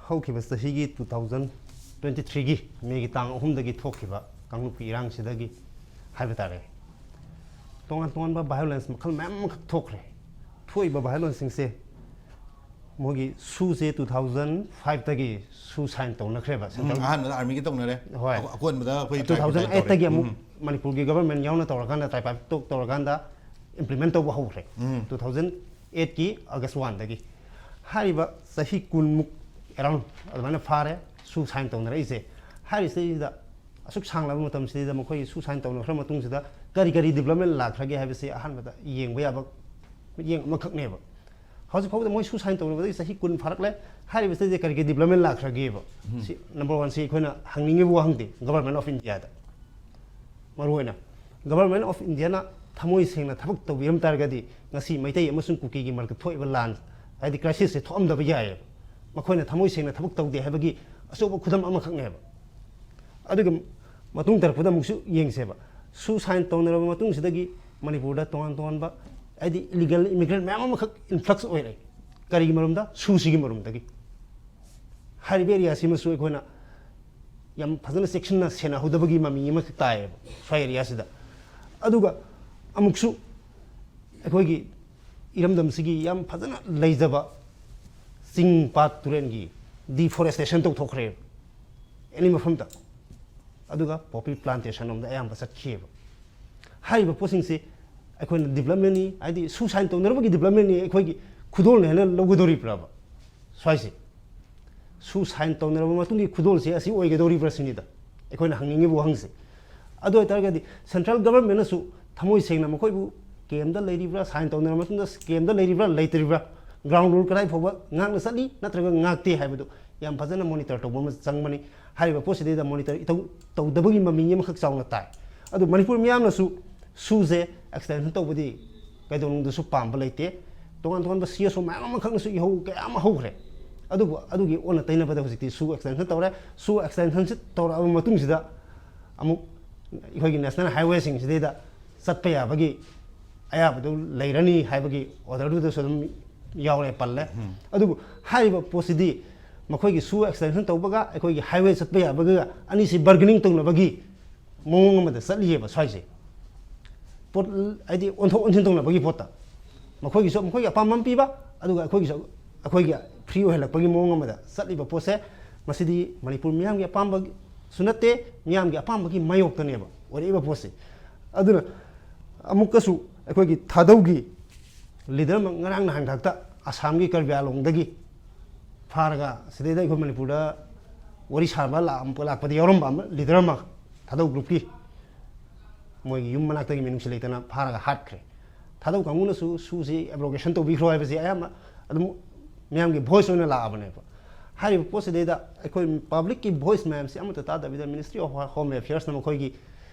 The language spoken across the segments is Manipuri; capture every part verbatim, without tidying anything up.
ꯍꯧꯈꯤꯕ ꯆꯍꯤꯒꯤ two thousand twenty threeꯒꯤ ꯃꯦꯒꯤ ꯇꯥꯡ ꯑꯍꯨꯝꯗꯒꯤ ꯊꯣꯛꯈꯤꯕ ꯀꯥꯡꯂꯨꯞꯀꯤ ꯏꯔꯥꯡꯁꯤꯗꯒꯤ ꯍꯥꯏꯕ ꯇꯥꯔꯦ, ꯇꯣꯉꯥꯟ ꯇꯣꯉꯥꯟꯕ violence ꯃꯈꯜ ꯃꯌꯥꯝ ꯑꯃꯈꯛ ꯊꯣꯛꯈ꯭ꯔꯦ꯫ ꯊꯣꯛꯏꯕ violenceꯁꯤꯡꯁꯦ, ꯃꯣꯏꯒꯤ ꯁꯨꯁꯦ two thousand fiveꯇꯒꯤ ꯁꯨ sign ꯇꯧꯅꯈ꯭ꯔꯦꯕ, ꯎꯝ, central ꯑꯍꯥꯟꯕꯗ ꯑꯥꯔꯃꯤꯒꯤ ꯇꯧꯅꯔꯦ꯫ ꯍꯣꯏ꯫ ꯑꯀꯣꯟꯕꯗ ꯑꯩꯈꯣꯏ tripartite ꯇꯧꯔꯦ꯫ Two thousand eightꯇꯒꯤ ꯑꯃꯨꯛ ꯎꯝ꯫ ꯃꯅꯤꯄꯨꯔꯒꯤ government ꯌꯥꯎꯅ ꯇꯧꯔꯀꯥꯟꯗ, tripartite ꯇꯧꯔꯀꯥꯟꯗ implement ꯇꯧꯕ ꯍꯧꯈ꯭ꯔꯦ꯫ ꯎꯝ꯫ Two thousand eightꯀꯤ August oneꯗꯒꯤ꯫ ꯍꯥꯏꯔꯤꯕ ꯆꯍꯤ ꯀꯨꯟꯃꯨꯛ around ꯑꯗꯨꯃꯥꯏꯅ ꯐꯥꯔꯦ ꯁꯨ sign ꯇꯧꯅꯔꯛꯏꯁꯦ꯫ ꯍꯥꯏꯔꯤꯁꯤꯗꯩꯁꯤꯗ ꯑꯁꯨꯛ ꯁꯥꯡꯂꯕ ꯃꯇꯝꯁꯤꯗꯩꯗ ꯃꯈꯣꯏ ꯁꯨ sign ꯇꯧꯅꯈ꯭ꯔ ꯃꯇꯨꯡꯁꯤꯗ ꯀꯔꯤ ꯀꯔꯤ development ꯂꯥꯛꯈ꯭ꯔꯒꯦ ꯍꯥꯏꯕꯁꯤ ꯑꯍꯥꯟꯕꯗ ꯌꯦꯡꯕ ꯌꯥꯕ ꯃꯤꯠꯌꯦꯡ ꯑꯃꯈꯛꯅꯦꯕ꯫ ꯍꯧꯖꯤꯛ ꯐꯥꯎꯕꯗ ꯃꯣꯏ ꯁꯨ sign ꯇꯧꯅꯕꯗꯒꯤ ꯆꯍꯤ ꯀꯨꯟ ꯐꯥꯔꯛꯂꯦ꯫ ꯍꯥꯏꯔꯤꯕꯁꯤꯗꯩꯗ ꯀꯔꯤ ꯀꯔꯤ development ꯂꯥꯛꯈ꯭ꯔꯒꯦꯕ? ꯎꯝ꯫ ꯁꯤ number oneꯁꯤ ꯑꯩꯈꯣꯏꯅ ꯍꯪꯅꯤꯡꯉꯤꯕ ꯋꯥꯍꯪꯗꯤ Government of Indiaꯗ꯫ ꯃꯔꯨꯑꯣꯏꯅ Government of Indiaꯅ ꯊꯃꯣꯏ ꯁꯦꯡꯅ ꯊꯕꯛ ꯇꯧꯕꯤꯔꯝ ꯇꯥꯔꯒꯗꯤ ꯉꯁꯤ ꯃꯩꯇꯩ ꯑꯃꯁꯨꯡ ꯀꯨꯀꯤꯒꯤ ꯃꯔꯛꯇ ꯊꯣꯛꯏꯕ ꯂꯥꯟ, ꯍꯥꯏꯗꯤ crisisꯁꯦ ꯊꯣꯛꯑꯝꯗꯕ ꯌꯥꯏꯑꯕ, ꯃꯈꯣꯏꯅ ꯊꯃꯣꯏ ꯁꯦꯡꯅ ꯊꯕꯛ ꯇꯧꯗꯦ ꯍꯥꯏꯕꯒꯤ ꯑꯆꯧꯕ ꯈꯨꯗꯝ ꯑꯃꯈꯛꯅꯦꯕ꯫ ꯑꯗꯨꯒ ꯃꯇꯨꯡ ꯇꯥꯔꯛꯄꯗ ꯑꯃꯨꯛꯁꯨ ꯌꯦꯡꯁꯦꯕ, ꯁꯨ sign ꯇꯧꯅꯔꯕ ꯃꯇꯨꯡꯁꯤꯗꯒꯤ ꯃꯅꯤꯄꯨꯔꯗ ꯇꯣꯉꯥꯟ ꯇꯣꯉꯥꯟꯕ, ꯍꯥꯏꯗꯤ illegal immigrant ꯃꯌꯥꯝ ꯑꯃꯈꯛ influx ꯑꯣꯏꯔꯛꯏ꯫ ꯀꯔꯤꯒꯤ ꯃꯔꯝꯗ? ꯁꯨꯁꯤꯒꯤ ꯃꯔꯝꯗꯒꯤ꯫ ꯍꯥꯏꯔꯤꯕ areaꯁꯤꯃꯁꯨ ꯑꯩꯈꯣꯏꯅ ꯌꯥꯝ ꯐꯖꯅ ꯆꯦꯛꯁꯤꯟꯅ ꯁꯦꯟꯅꯍꯧꯗꯕꯒꯤ ꯃꯃꯤ ꯑꯃꯈꯛ ꯇꯥꯏꯌꯦꯕ ꯁ꯭ꯋꯥꯏ areaꯁꯤꯗ꯫ ꯑꯗꯨꯒ ꯑꯃꯨꯛꯁꯨ ꯑꯩꯈꯣꯏꯒꯤ ꯏꯔꯝꯗꯝꯁꯤꯒꯤ ꯌꯥꯝ ꯐꯖꯅ ꯂꯩꯖꯕ ꯆꯤꯡ ꯄꯥꯠ ꯇꯨꯔꯦꯟꯒꯤ deforestation ꯇꯧꯊꯣꯛꯈ꯭ꯔꯦꯕ ꯑꯦꯅꯤ ꯃꯐꯝꯗ꯫ ꯑꯗꯨꯒ poppy plantation ꯂꯣꯝꯗ ꯑꯌꯥꯝꯕ ꯆꯠꯈꯤꯑꯕ꯫ ꯍꯥꯏꯔꯤꯕ ꯄꯣꯠꯁꯤꯡꯁꯤ ꯑꯩꯈꯣꯏꯅ developmentꯅꯤ, ꯍꯥꯏꯗꯤ ꯁꯨ sign ꯇꯧꯅꯔꯕꯒꯤ developmentꯅꯤ, ꯑꯩꯈꯣꯏꯒꯤ ꯈꯨꯗꯣꯜꯅꯦ ꯍꯥꯏꯅ ꯂꯧꯒꯗꯧꯔꯤꯕ꯭ꯔꯕ ꯁ꯭ꯋꯥꯏꯁꯦ? ꯁꯨ sign ꯇꯧꯅꯔꯕ ꯃꯇꯨꯡꯒꯤ ꯈꯨꯗꯣꯜꯁꯦ ꯑꯁꯤ ꯑꯣꯏꯒꯗꯧꯔꯤꯕ꯭ꯔꯥ ꯁꯤꯅꯤꯗ ꯑꯩꯈꯣꯏꯅ ꯍꯪꯅꯤꯡꯉꯤꯕ ꯋꯥꯍꯪꯁꯦ꯫ ꯑꯗꯨ ꯑꯣꯏꯇꯥꯔꯒꯗꯤ central governmentꯅꯁꯨ ꯊꯃꯣꯏ ꯁꯦꯡꯅ ꯃꯈꯣꯏꯕꯨ campꯇ ꯂꯩꯔꯤꯕ꯭ꯔꯥ, sign ꯇꯧꯅꯔꯕ ꯃꯇꯨꯡꯗ campꯇ ꯂꯩꯔꯤꯕ꯭ꯔꯥ ꯂꯩꯇ꯭ꯔꯤꯕ꯭ꯔꯥ, ground rule ꯀꯗꯥꯏ ꯐꯥꯎꯕ ꯉꯥꯛꯅ ꯆꯠꯂꯤ ꯅꯠꯇ꯭ꯔꯒ ꯉꯥꯛꯇꯦ ꯍꯥꯏꯕꯗꯨ ꯌꯥꯝ ꯐꯖꯅ monitor ꯇꯧꯕ ꯑꯃ ꯆꯪꯕꯅꯤ꯫ ꯍꯥꯏꯔꯤꯕ ꯄꯣꯠꯁꯤꯗꯩꯗ monitor ꯏꯇꯧ ꯇꯧꯗꯕꯒꯤ ꯃꯃꯤ ꯑꯃꯈꯛ ꯆꯥꯎꯅ ꯇꯥꯏ꯫ ꯑꯗꯨ ꯃꯅꯤꯄꯨꯔ ꯃꯤꯌꯥꯝꯅꯁꯨ ꯁꯨꯁꯦ extension ꯇꯧꯕꯗꯤ ꯀꯩꯗꯧꯅꯨꯡꯗꯁꯨ ꯄꯥꯝꯕ ꯂꯩꯇꯦ꯫ ꯇꯣꯉꯥꯟ ꯇꯣꯉꯥꯟꯕ CSO ꯃꯌꯥꯝ ꯑꯃꯈꯛꯅꯁꯨ ꯏꯍꯧ ꯀꯌꯥ ꯑꯃ ꯍꯧꯈ꯭ꯔꯦ꯫ ꯑꯗꯨꯕꯨ ꯑꯗꯨꯒꯤ ꯑꯣꯟꯅ ꯇꯩꯅꯕꯗ ꯍꯧꯖꯤꯛꯇꯤ ꯁꯨ extension ꯇꯧꯔꯦ꯫ ꯁꯨ extensionꯁꯤ ꯇꯧꯔꯛꯑꯕ ꯃꯇꯨꯡꯁꯤꯗ ꯑꯃꯨꯛ ꯑꯩꯈꯣꯏꯒꯤ national highwayꯁꯤꯡꯁꯤꯗꯩꯗ ꯆꯠꯄ ꯌꯥꯕꯒꯤ ꯑꯌꯥꯕꯗꯨ ꯂꯩꯔꯅꯤ ꯍꯥꯏꯕꯒꯤ orderꯗꯨꯗꯁꯨ ꯑꯗꯨꯝ ꯌꯥꯎꯔꯦ, ꯄꯜꯂꯦ꯫ ꯎꯝ꯫ ꯑꯗꯨꯕꯨ ꯍꯥꯏꯔꯤꯕ ꯄꯣꯠꯁꯤꯗꯤ ꯃꯈꯣꯏꯒꯤ ꯁꯨ ꯑꯦꯛꯁꯇꯦꯟꯁꯟ ꯇꯧꯕꯒ ꯑꯩꯈꯣꯏꯒꯤ ꯍꯥꯏꯋꯦ ꯆꯠꯄ ꯌꯥꯕꯒ ꯑꯅꯤꯁꯤ ꯕꯥꯔꯒꯦꯅꯤꯡ ꯇꯧꯅꯕꯒꯤ ꯃꯑꯣꯡ ꯑꯃꯗ ꯆꯠꯂꯤꯑꯕ ꯁ꯭ꯋꯥꯏꯁꯦ꯫ ꯄꯣꯠ ꯍꯥꯏꯗꯤ ꯑꯣꯟꯊꯣꯛ ꯑꯣꯟꯁꯤꯟ ꯇꯧꯅꯕꯒꯤ ꯄꯣꯠꯇ ꯃꯈꯣꯏꯒꯤꯁꯨ ꯃꯈꯣꯏꯒꯤ ꯑꯄꯥꯝꯕ ꯑꯃ ꯄꯤꯕ, ꯑꯗꯨꯒ ꯑꯩꯈꯣꯏꯒꯤꯁꯨ ꯑꯩꯈꯣꯏꯒꯤ ꯐ꯭ꯔꯤ ꯑꯣꯏꯍꯜꯂꯛꯄꯒꯤ ꯃꯑꯣꯡ ꯑꯃꯗ ꯆꯠꯂꯤꯕ ꯄꯣꯠꯁꯦ, ꯃꯁꯤꯗꯤ ꯃꯅꯤꯄꯨꯔ ꯃꯤꯌꯥꯝꯒꯤ ꯑꯄꯥꯝꯕꯁꯨ ꯅꯠꯇꯦ, ꯃꯤꯌꯥꯝꯒꯤ ꯑꯄꯥꯝꯕꯒꯤ ꯃꯥꯌꯣꯛꯇꯅꯦꯕ ꯑꯣꯏꯔꯛꯏꯕ ꯄꯣꯠꯁꯦ꯫ ꯑꯗꯨꯅ ꯑꯃꯨꯛꯀꯁꯨ ꯑꯩꯈꯣꯏꯒꯤ ꯊꯥꯗꯧꯒꯤ ꯂꯤꯗꯔ ꯑꯃ ꯉꯔꯥꯡ ꯅꯍꯥꯟ ꯈꯛꯇ ꯑꯁꯥꯝꯒꯤ ꯀꯔꯕꯤ ꯑꯥꯡꯂꯣꯡꯗꯒꯤ ꯐꯥꯔꯒ ꯁꯤꯗꯩꯗ ꯑꯩꯈꯣꯏ ꯃꯅꯤꯄꯨꯔꯗ ꯋꯥꯔꯤ ꯁꯥꯕ ꯂꯥꯛꯄ, ꯂꯥꯛꯄꯗ ꯌꯥꯎꯔꯝꯕ ꯑꯃ, ꯂꯤꯗꯔ ꯑꯃ, ꯊꯥꯗꯧ ꯒ꯭ꯔꯨꯞꯀꯤ, ꯃꯣꯏꯒꯤ ꯌꯨꯝ ꯃꯅꯥꯛꯇꯒꯤ ꯃꯤꯅꯨꯡꯁꯤ ꯂꯩꯇꯅ ꯐꯥꯔꯒ ꯍꯥꯠꯈ꯭ꯔꯦ꯫ ꯊꯥꯗꯧ ꯀꯥꯡꯕꯨꯅꯁꯨ ꯁꯨꯁꯤ ꯑꯦꯕ꯭ꯔꯣꯒꯦꯁꯟ ꯇꯧꯕꯤꯈ꯭ꯔꯣ ꯍꯥꯏꯕꯁꯤ ꯑꯌꯥꯝꯕ ꯑꯗꯨꯝ ꯃꯤꯌꯥꯝꯒꯤ ꯚꯣꯏꯁ ꯑꯣꯏꯅ ꯂꯥꯛꯑꯕꯅꯦꯕ꯫ ꯍꯥꯏꯔꯤꯕ ꯄꯣꯠꯁꯤꯗꯩꯗ ꯑꯩꯈꯣꯏ ꯄꯕ꯭ꯂꯤꯛꯀꯤ ꯚꯣꯏꯁ ꯃꯌꯥꯝꯁꯤ ꯑꯃꯠꯇ ꯇꯥꯗꯕꯤꯗ Ministry of Home Affairsꯅ ꯃꯈꯣꯏꯒꯤ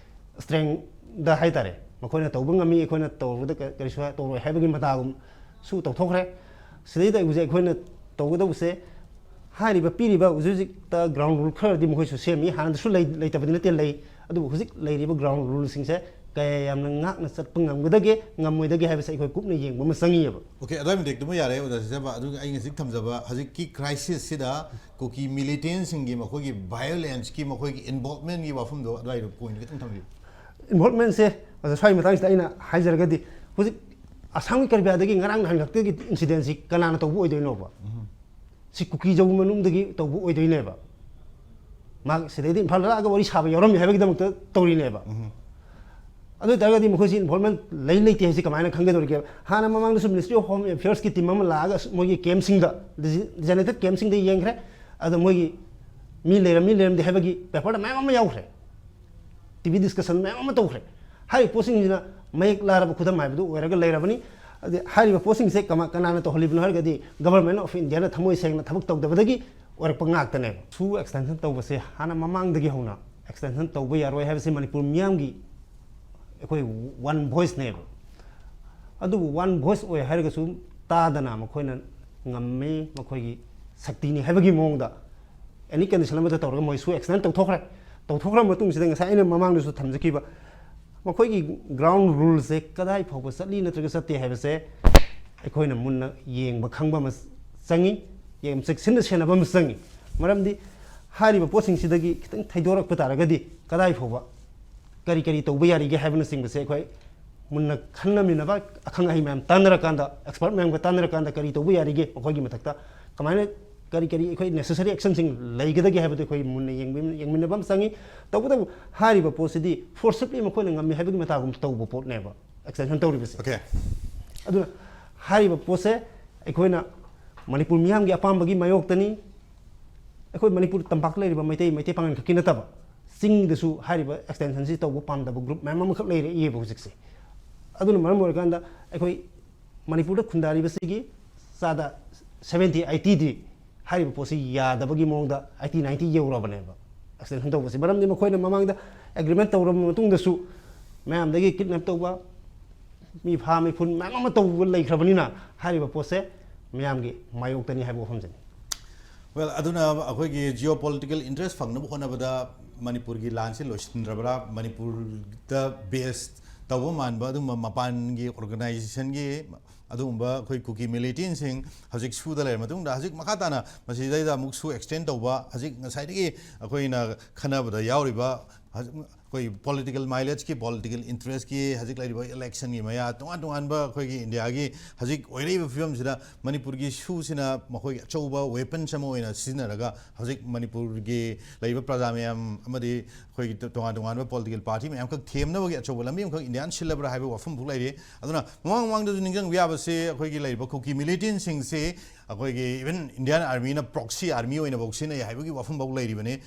ꯁ꯭ꯇ꯭ꯔꯦꯡꯗ ꯍꯥꯏꯇꯥꯔꯦ, ꯃꯈꯣꯏꯅ ꯇꯧꯕ ꯉꯝꯃꯤ, ꯑꯩꯈꯣꯏꯅ ꯇꯧꯔꯨꯕꯗ ꯀ-, ꯀꯔꯤꯁꯨ ꯍꯥꯏ-, ꯇꯧꯔꯣꯏ ꯍꯥꯏꯕꯒꯤ ꯃꯇꯥꯒꯨꯝ ꯁꯨ ꯇꯧꯊꯣꯛꯈ꯭ꯔꯦ꯫ ꯁꯤꯗꯩꯗ ꯍꯧꯖꯤꯛ ꯑꯩꯈꯣꯏꯅ ꯇꯧꯒꯗꯧꯕꯁꯦ, ꯍꯥꯏꯔꯤꯕ ꯄꯤꯔꯤꯕ ꯍꯧꯖꯤꯛ ꯍꯧꯖꯤꯛꯇ ꯒ꯭ꯔꯥꯎꯟ ꯔꯨꯜ ꯈꯔꯗꯤ ꯃꯈꯣꯏꯁꯨ ꯁꯦꯝꯃꯤ, ꯍꯥꯟꯅꯗꯁꯨ ꯂꯩ-, ꯂꯩꯇꯕꯗꯤ ꯅꯠꯇꯦ, ꯂꯩ꯫ ꯑꯗꯨꯕꯨ ꯍꯧꯖꯤꯛ ꯂꯩꯔꯤꯕ ꯒ꯭ꯔꯥꯎꯟ ꯔꯨꯜꯁꯤꯡꯁꯦ ꯀꯌꯥ ꯌꯥꯝꯅ ꯉꯥꯛꯅ ꯆꯠꯄ ꯉꯝꯒꯗꯒꯦ, ꯉꯝꯃꯣꯏꯗꯒꯦ ꯍꯥꯏꯕꯁꯦ ꯑꯩꯈꯣꯏ ꯀꯨꯞꯅ ꯌꯦꯡꯕ ꯑꯃ ꯆꯪꯉꯤꯑꯕ꯫ ꯑꯣꯀꯦ, ꯑꯗꯨꯋꯥꯏ ꯃꯇꯦꯛꯇꯨꯃ ꯌꯥꯔꯦ, ꯑꯣꯖꯥ ꯁꯤꯖꯕ꯫ ꯑꯗꯨꯒ ꯑꯩꯅ ꯍꯧꯖꯤꯛ ꯊꯝꯖꯕ ꯍꯧꯖꯤꯛꯀꯤ ꯀ꯭ꯔꯥꯏꯁꯤꯁꯁꯤꯗ ꯀꯨꯀꯤ ꯃꯤꯂꯤꯇꯦꯟꯁꯤꯡꯒꯤ ꯃꯈꯣꯏꯒꯤ ꯚꯥꯏꯑꯣꯂꯦꯟꯁꯀꯤ ꯃꯈꯣꯏꯒꯤ ꯏꯟꯚꯣꯜꯞꯃꯦꯟꯒꯤ ꯋꯥꯐꯝꯗꯣ ꯑꯗꯨꯋꯥꯏꯗꯣ ꯄꯣꯏꯟꯠ ꯈꯤꯇꯪ ꯊꯝꯕꯤꯌꯨ꯫ ꯏꯟꯚꯣꯜꯞꯃꯦꯟꯁꯦ, ꯑꯣꯖꯥ, ꯁ꯭ꯋꯥꯏꯒꯤ ꯃꯇꯥꯡꯁꯤꯗ ꯑꯩꯅ ꯍꯥꯏꯖꯔꯒꯗꯤ, ꯍꯧꯖꯤꯛ ꯑꯁꯥꯝꯒꯤ ꯀꯔꯕꯤ ꯑꯥꯡꯗꯒꯤ ꯉꯔꯥꯡ ꯅꯍꯥꯟ ꯈꯛꯇꯒꯤ ꯏꯟꯁꯤꯗꯦꯟꯁꯤ ꯀꯅꯥꯅ ꯇꯧꯕ ꯑꯣꯏꯗꯣꯏꯅꯣꯕ? ꯁꯤ ꯀꯨꯀꯤ ꯖꯧ ꯃꯅꯨꯡꯗꯒꯤ ꯇꯧꯕ ꯑꯣꯏꯗꯣꯏꯅꯦꯕ꯫ ꯃꯥ ꯁꯤꯗꯩꯗ ꯏꯝꯐꯥꯜꯗ ꯂꯥꯛꯑꯒ ꯋꯥꯔꯤ ꯁꯥꯕ ꯌꯥꯎꯔꯝꯃꯤ ꯍꯥꯏꯕꯒꯤꯗꯃꯛꯇ ꯇꯧꯔꯤꯅꯦꯕ꯫ ꯑꯗꯨ ꯑꯣꯏ ꯇꯥꯔꯒꯗꯤ ꯃꯈꯣꯏꯁꯤ ꯏꯟꯚꯣꯜꯞꯃꯦꯟ ꯂꯩ ꯂꯩꯇꯦ ꯍꯥꯏꯁꯤ ꯀꯃꯥꯏꯅ ꯈꯪꯒꯗꯧꯔꯤꯒꯦ? ꯍꯥꯟꯅ ꯃꯃꯥꯡꯗꯁꯨ Ministry of Home Affairsꯀꯤ ꯇꯤꯝ ꯑꯃ ꯂꯥꯛꯑꯒ ꯃꯣꯏꯒꯤ ꯀꯦꯝꯞꯁꯤꯡꯗ, ꯗꯤꯖꯤ-, ꯗꯤꯖꯤꯒꯅꯦꯇꯦꯠ ꯀꯦꯝꯞꯁꯤꯡꯗ ꯌꯦꯡꯈ꯭ꯔꯦ꯫ ꯑꯗꯣ ꯃꯣꯏꯒꯤ ꯃꯤ ꯂꯩꯔꯝꯃꯤ ꯂꯩꯔꯝꯗꯦ ꯍꯥꯏꯕꯒꯤ ꯄꯦꯄꯔꯗ ꯃꯌꯥꯝ ꯑꯃ ꯌꯥꯎꯈ꯭ꯔꯦ꯫ ꯇꯤ ꯚꯤ ꯗꯤꯁꯀꯁꯟ ꯃꯌꯥꯝ ꯑꯃ ꯇꯧꯈ꯭ꯔꯦ꯫ ꯍꯥꯏꯔꯤꯕ ꯄꯣꯠꯁꯤꯡꯁꯤꯅ ꯃꯌꯦꯛ ꯂꯥꯔꯕ ꯈꯨꯗꯝ ꯍꯥꯏꯕꯗꯨ ꯑꯣꯏꯔꯒ ꯂꯩꯔꯕꯅꯤ꯫ ꯑꯗꯩ ꯍꯥꯏꯔꯤꯕ ꯄꯣꯠꯁꯤꯡꯁꯦ ꯀꯃ-, ꯀꯅꯥꯅ ꯇꯧꯍꯜꯂꯤꯕꯅꯣ ꯍꯥꯏꯔꯒꯗꯤ, Government of Indiaꯅ ꯊꯃꯣꯏ ꯁꯦꯡꯅ ꯊꯕꯛ ꯇꯧꯗꯕꯗꯒꯤ ꯑꯣꯏꯔꯛꯄ ꯉꯥꯛꯇꯅꯦꯕ꯫ ꯁꯨ ꯑꯦꯛꯁꯇꯦꯟꯁꯟ ꯇꯧꯕꯁꯦ ꯍꯥꯟꯅ ꯃꯃꯥꯡꯗꯒꯤ ꯍꯧꯅ ꯑꯦꯛꯁꯇꯦꯟꯁꯟ ꯇꯧꯕ ꯌꯥꯔꯣꯏ ꯍꯥꯏꯕꯁꯤ ꯃꯅꯤꯄꯨꯔ ꯃꯤꯌꯥꯝꯒꯤ ꯑꯩꯈꯣꯏ ꯋꯥꯟ ꯚꯣꯏꯁꯅꯦꯕ꯫ ꯑꯗꯨꯕꯨ ꯋꯥꯟ ꯚꯣꯏꯁ ꯑꯣꯏ ꯍꯥꯏꯔꯒꯁꯨ ꯇꯥꯗꯅ ꯃꯈꯣꯏꯅ ꯉꯝꯃꯤ, ꯃꯈꯣꯏꯒꯤ ꯁꯛꯇꯤꯅꯤ ꯍꯥꯏꯕꯒꯤ ꯃꯑꯣꯡꯗ ꯑꯦꯅꯤ ꯀꯟꯗꯤꯁꯟ ꯑꯃꯗ ꯇꯧꯔꯒ ꯃꯣꯏ ꯁꯨ ꯑꯦꯛꯁꯇꯦꯟ ꯇꯧꯊꯣꯛꯈ꯭ꯔꯦ꯫ ꯇꯧꯊꯣꯛꯈ꯭ꯔ ꯃꯇꯨꯡꯁꯤꯗ ꯉꯁꯥꯏ ꯑꯩꯅ ꯃꯃꯥꯡꯗꯁꯨ ꯊꯝꯖꯈꯤꯕ ꯃꯈꯣꯏꯒꯤ ꯒ꯭ꯔꯥꯎꯟ ꯔꯨꯜꯁꯦ ꯀꯗꯥꯏ ꯐꯥꯎꯕ ꯆꯠꯂꯤ ꯅꯠꯇ꯭ꯔꯒ ꯆꯠꯇꯦ ꯍꯥꯏꯕꯁꯦ ꯑꯩꯈꯣꯏꯅ ꯃꯨꯟꯅ ꯌꯦꯡꯕ ꯈꯪꯕ ꯑꯃ ꯆꯪꯉꯤ꯫ ꯌꯥꯝ ꯆꯦꯛꯁꯤꯟꯅ ꯁꯦꯟꯅꯕ ꯑꯃ ꯆꯪꯉꯤ꯫ ꯃꯔꯝꯗꯤ ꯍꯥꯏꯔꯤꯕ ꯄꯣꯠꯁꯤꯡꯁꯤꯗꯒꯤ ꯈꯤꯇꯪ ꯊꯩꯗꯣꯔꯛꯄ ꯇꯥꯔꯒꯗꯤ ꯀꯗꯥꯏ ꯐꯥꯎꯕ ꯀꯔꯤ ꯀꯔꯤ ꯇꯧꯕ ꯌꯥꯔꯤꯒꯦ ꯍꯥꯏꯕꯅꯆꯤꯡꯕꯁꯦ ꯑꯩꯈꯣꯏ ꯃꯨꯟꯅ ꯈꯟꯅꯃꯤꯟꯅꯕ, ꯑꯈꯪ ꯑꯍꯩ ꯃꯌꯥꯝ ꯇꯥꯟꯅꯔꯀꯥꯟꯗ, ꯑꯦꯛꯁꯄꯔꯠ ꯃꯌꯥꯝꯒ ꯇꯥꯟꯅꯔꯀꯥꯟꯗ ꯀꯔꯤ ꯇꯧꯕ ꯌꯥꯔꯤꯒꯦ, ꯃꯈꯣꯏꯒꯤ ꯃꯊꯛꯇ ꯀꯃꯥꯏꯅ ꯀꯔꯤ ꯀꯔꯤ ꯑꯩꯈꯣꯏ ꯅꯦꯁꯦꯁꯔꯤ ꯑꯦꯛꯁꯟꯁꯤꯡ ꯂꯩꯒꯗꯒꯦ ꯍꯥꯏꯕꯗꯨ ꯑꯩꯈꯣꯏ ꯃꯨꯟꯅ ꯌꯦꯡꯃꯤꯟ- ꯌꯦꯡꯃꯤꯟꯅꯕ ꯑꯃ ꯆꯪꯉꯤ꯫ ꯇꯧꯕꯇꯕꯨ ꯍꯥꯏꯔꯤꯕ ꯄꯣꯠꯁꯤꯗꯤ ꯐꯣꯔꯁꯤꯞꯂꯤ ꯃꯈꯣꯏꯅ ꯉꯝꯃꯤ ꯍꯥꯏꯕꯒꯤ ꯃꯇꯥꯒꯨꯝ ꯇꯧꯕ ꯄꯣꯠꯅꯦꯕ ꯑꯦꯛꯁꯇꯦꯟꯁꯟ ꯇꯧꯔꯤꯕꯁꯦ꯫ Okay. ꯑꯗꯨꯅ ꯍꯥꯏꯔꯤꯕ ꯄꯣꯠꯁꯦ ꯑꯩꯈꯣꯏꯅ ꯃꯅꯤꯄꯨꯔ ꯃꯤꯌꯥꯝꯒꯤ ꯑꯄꯥꯝꯕꯒꯤ ꯃꯥꯌꯣꯛꯇꯅꯤ꯫ ꯑꯩꯈꯣꯏ ꯃꯅꯤꯄꯨꯔ ꯇꯝꯄꯥꯛꯇ ꯂꯩꯔꯤꯕ ꯃꯩꯇꯩ, ꯃꯩꯇꯩ ꯄꯥꯉꯜ ꯈꯛꯀꯤ ꯅꯠꯇꯕ, ꯆꯤꯡꯗꯁꯨ ꯍꯥꯏꯔꯤꯕ ꯑꯦꯛꯁꯇꯦꯟꯁꯟꯁꯤ ꯇꯧꯕ ꯄꯥꯝꯗꯕ ꯒ꯭ꯔꯨꯞ ꯃꯌꯥꯝ ꯑꯃꯈꯛ ꯂꯩꯔꯛꯏꯑꯕ ꯍꯧꯖꯤꯛꯁꯦ꯫ ꯑꯗꯨꯅ ꯃꯔꯝ ꯑꯣꯏꯔꯀꯥꯟꯗ ꯑꯩꯈꯣꯏ ꯃꯅꯤꯄꯨꯔꯗ ꯈꯨꯟꯗꯥꯔꯤꯕꯁꯤꯒꯤ ꯆꯥꯗ ꯁꯚꯦꯟꯇꯤ ꯑꯩꯠꯇꯤꯗꯤ ꯍꯥꯏꯔꯤꯕ ꯄꯣꯠꯁꯤ ꯌꯥꯗꯕꯒꯤ ꯃꯑꯣꯡꯗ ꯑꯩꯠꯇꯤ ꯅꯥꯏꯟꯇꯤ ꯌꯧꯔꯕꯅꯦꯕ ꯑꯦꯛꯁꯇꯦꯟꯁꯟ ꯇꯧꯕꯁꯦ꯫ ꯃꯔꯝꯗꯤ ꯃꯈꯣꯏꯅ ꯃꯃꯥꯡꯗ ꯑꯦꯒ꯭ꯔꯤꯃꯦꯟ ꯇꯧꯔꯕ ꯃꯇꯨꯡꯗꯁꯨ ꯃꯌꯥꯝꯗꯒꯤ ꯀꯤꯗꯅꯦꯞ ꯇꯧꯕ, ꯃꯤ ꯐꯥ ꯃꯤ ꯐꯨꯟ ꯃꯌꯥꯝ ꯑꯃ ꯇꯧꯕ ꯂꯩꯈ꯭ꯔꯕꯅꯤꯅ ꯍꯥꯏꯔꯤꯕ ꯄꯣꯠꯁꯦ ꯃꯌꯥꯝꯒꯤ ꯃꯥꯌꯣꯛꯇꯅꯤ ꯍꯥꯏꯕ ꯋꯥꯐꯝꯁꯤꯅꯤ꯫ Well, ꯑꯗꯨꯅ ꯑꯩꯈꯣꯏꯒꯤ ꯖꯤꯑꯣ ꯄꯣꯂꯤꯇꯤꯀꯦꯜ ꯏꯟꯇꯔꯦꯁ ꯐꯪꯅꯕ ꯍꯣꯠꯅꯕꯗ ꯃꯅꯤꯄꯨꯔꯒꯤ ꯂꯥꯟꯁꯤ ꯂꯣꯏꯁꯤꯟꯗ꯭ꯔꯕ꯭ꯔꯥ, ꯃꯅꯤꯄꯨꯔꯗ ꯕꯦꯁ ꯇꯧꯕ ꯃꯥꯟꯕ ꯑꯗꯨꯝꯕ ꯃꯄꯥꯟꯒꯤ ꯑꯣꯔꯒꯅꯥꯏꯖꯦꯁꯟꯒꯤ ꯑꯗꯨꯒꯨꯝꯕ ꯑꯩꯈꯣꯏ ꯀꯨꯀꯤ ꯃꯤꯂꯤꯇꯦꯟꯁꯤꯡ ꯍꯧꯖꯤꯛ ꯁꯨꯗ ꯂꯩꯔ ꯃꯇꯨꯡꯗ, ꯍꯧꯖꯤꯛ ꯃꯈꯥ ꯇꯥꯅ ꯃꯁꯤꯗꯩꯗ ꯑꯃꯨꯛꯁꯨ ꯑꯦꯛꯁꯇꯦꯟ ꯇꯧꯕ, ꯍꯧꯖꯤꯛ ꯉꯁꯥꯏꯗꯒꯤ ꯑꯩꯈꯣꯏꯅ ꯈꯟꯅꯕꯗ ꯌꯥꯎꯔꯤꯕ ꯍꯧꯖꯤꯛ ꯑꯩꯈꯣꯏ ꯄꯣꯂꯤꯇꯤꯀꯦꯜ ꯃꯥꯏꯂꯦꯖꯀꯤ, ꯄꯣꯂꯤꯇꯤꯀꯦꯜ ꯏꯟꯇꯔꯦꯁꯀꯤ, ꯍꯧꯖꯤꯛ ꯂꯩꯔꯤꯕ ꯏꯂꯦꯛꯁꯟꯒꯤ ꯃꯌꯥ, ꯇꯣꯉꯥꯟ ꯇꯣꯉꯥꯟꯕ ꯑꯩꯈꯣꯏꯒꯤ ꯏꯟꯗꯤꯌꯥꯒꯤ ꯍꯧꯖꯤꯛ ꯑꯣꯏꯔꯛꯏꯕ ꯐꯤꯕꯝꯁꯤꯗ ꯃꯅꯤꯄꯨꯔꯒꯤ ꯏꯁꯨꯁꯤꯅ ꯃꯈꯣꯏꯒꯤ ꯑꯆꯧꯕ ꯋꯦꯄꯟꯁ ꯑꯃ ꯑꯣꯏꯅ ꯁꯤꯖꯤꯟꯅꯔꯒ ꯍꯧꯖꯤꯛ ꯃꯅꯤꯄꯨꯔꯒꯤ ꯂꯩꯔꯤꯕ ꯄ꯭ꯔꯖꯥ ꯃꯌꯥꯝ ꯑꯃꯗꯤ ꯑꯩꯈꯣꯏꯒꯤ ꯇꯣꯉꯥꯟ ꯇꯣꯉꯥꯟꯕ ꯄꯣꯂꯤꯇꯤꯀꯦꯜ ꯄꯥꯔꯇꯤ ꯃꯌꯥꯝꯈꯛ ꯊꯦꯝꯅꯕꯒꯤ ꯑꯆꯧꯕ ꯂꯝꯕꯤ ꯑꯃꯈꯛ ꯏꯟꯗꯤꯌꯥꯅ ꯁꯤꯜꯂꯕ꯭ꯔꯥ ꯍꯥꯏꯕ ꯋꯥꯐꯝ ꯐꯥꯎ ꯂꯩꯔꯤ꯫ ꯑꯗꯨꯅ ꯃꯃꯥꯡ ꯃꯃꯥꯡꯗꯁꯨ ꯅꯤꯡꯁꯤꯡꯕ ꯌꯥꯕꯁꯦ, ꯑꯩꯈꯣꯏꯒꯤ ꯂꯩꯔꯤꯕ ꯀꯨꯀꯤ ꯃꯤꯂꯤꯇꯦꯟꯁꯤꯡꯁꯦ ꯑꯩꯈꯣꯏꯒꯤ ꯏꯚꯟ ꯏꯟꯗꯤꯌꯥꯟ ꯑꯥꯔꯃꯤꯅ ꯄ꯭ꯔꯣꯛꯁꯤ ꯑꯥꯔꯃꯤ ꯑꯣꯏꯅꯐꯥꯎ ꯁꯤꯖꯤꯟꯅꯩ ꯍꯥꯏꯕꯒꯤ ꯋꯥꯐꯝ ꯐꯥꯎ ꯂꯩꯔꯤꯕꯅꯤ꯫